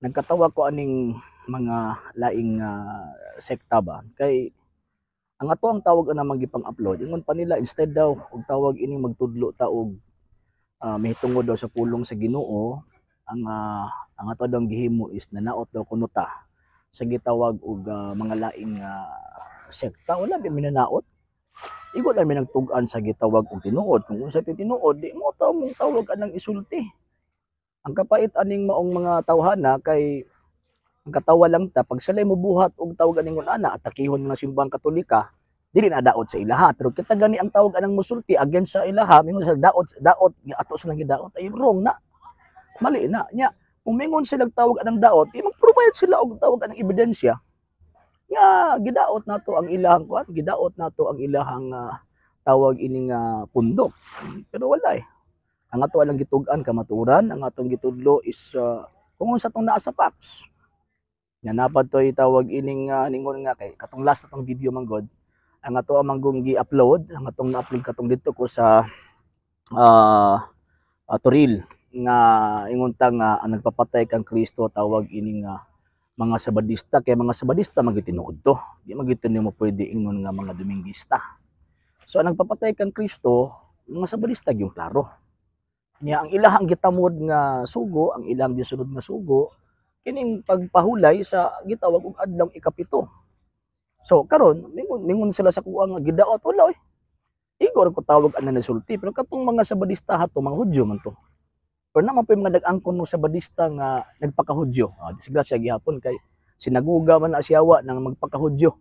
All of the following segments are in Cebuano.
Nagkatawa ko aning mga laing sekta ba kay ang ato ang tawag ana man gipang-upload, ingon pa nila, instead daw og tawag ining magtudlo ta og mahitungod daw sa pulong sa Ginoo, ang ato daw gihimo is nanaot daw kuno ta sa gitawag og mga laing sekta. Wala bi minanaot, igo lang mi nagtug-an sa gitawag og tinuod. Kung unsa tinuod, di mo ta mong tawag anang isulti. Ang kapait aning maong mga tawhana kay ang katawa lang ta pag sila mo buhat og tawag aning ana, atakihon nga Simbang Katolika, dili na daot sa ilaha. Pero kita gani ang tawag anang musulti against sa ilaha, mingon sa daot daot ato silang gidaot, ay wrong na, mali na nya. Kung mingon sila tawag anang daot, di mag-provide sila og tawag anang ebidensya nga gidaot nato ang ilahang kuan, gidaot nato ang ilahang tawag ining pundok. Pero wala eh. Ang ato lang gitug-an kamaturan, ang atong gitudlo is kung unsa tong naa sa facts. Nga napad to'y tawag ining ningon nga kay katong last na tong video man god, ang ato amang gung gi-upload, ang atong na-upload katong dito ko sa Toril nga ingon ta nga ang nagpapatay kang Kristo tawag ining mga Sabadista, kay mga Sabadista man gyud tinuod to. Di man gyud nimo pwede ingon nga mga Domingista. So ang nagpapatay kang Kristo, mga Sabadista gyud klaro. Nya ang ilahang gitamod nga sugo, ang ilang gisunod nga sugo, kining pagpahulay sa gitawag og adlaw ikapito. So karon mingon mingon sila sa kuha nga gidaot, wala eh. Igor ko tawag ana nasulti, pero katong mga Sabadista hato, mga Hudyo man to. Pero naman po yung mga nag-angkon ng Sabadista nga nagpakahudyo. Disgrasya gihapon kay sinaguga man na siyawa nang magpakahudyo.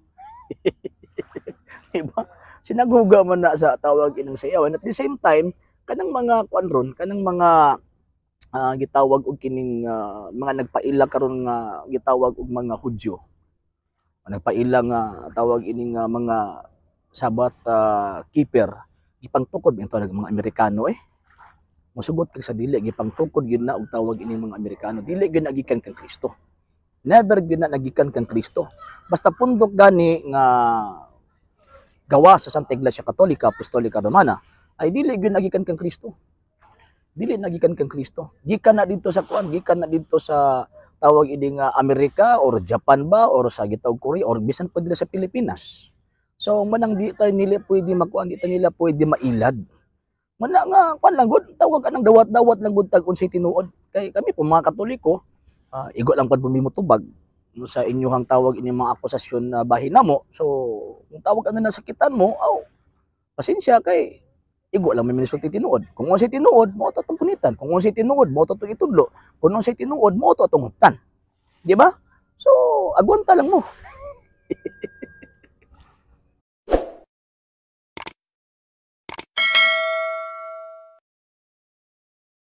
Diba? Sinaguga man na sa tawag inang sayaw. And at the same time, kanang mga kuan ron, kanang mga gitawag og kining mga nagpaila karon nga gitawag og mga Hudyo. Nagpaila nga tawag ining mga Sabbath keeper, gipangtukod ito ng mga Amerikano eh. Mosugot kag sa dili, gipangtukod gyud na og tawag ining mga Amerikano. Dili gyud nagikan kang Kristo. Never gyud na nagikan kang Kristo. Basta pundok gani nga gawa sa Santa Iglesia Katolika Apostolika Romana ay dili gyud nagikan kang Kristo. Dili nagikan kang Kristo. Gikan na dito sa kuan, gikan na dito sa tawag ini nga Amerika or Japan ba or sa gitawag Korea or bisan pa dito sa Pilipinas. So manang di tayo nila pwede makuan, di tayo nila pwede mailad. Mana nga kuan lang gud, tawag anang dawat-dawat lang gud tag unsay tinuod. Kay kami po mga Katoliko, igo lang pad tubag sa inyuhang tawag ini mga akusasyon na bahin namo. So kung tawag ano nasakitan mo, aw pasensya kay igo lang may minisulti tinuod. Kung unsay tinuod, mao to atong punitan. Kung unsay tinuod, mao to atong itudlo. Kung unsay tinuod, mao to atong huptan. Di ba? So, agwanta lang mo.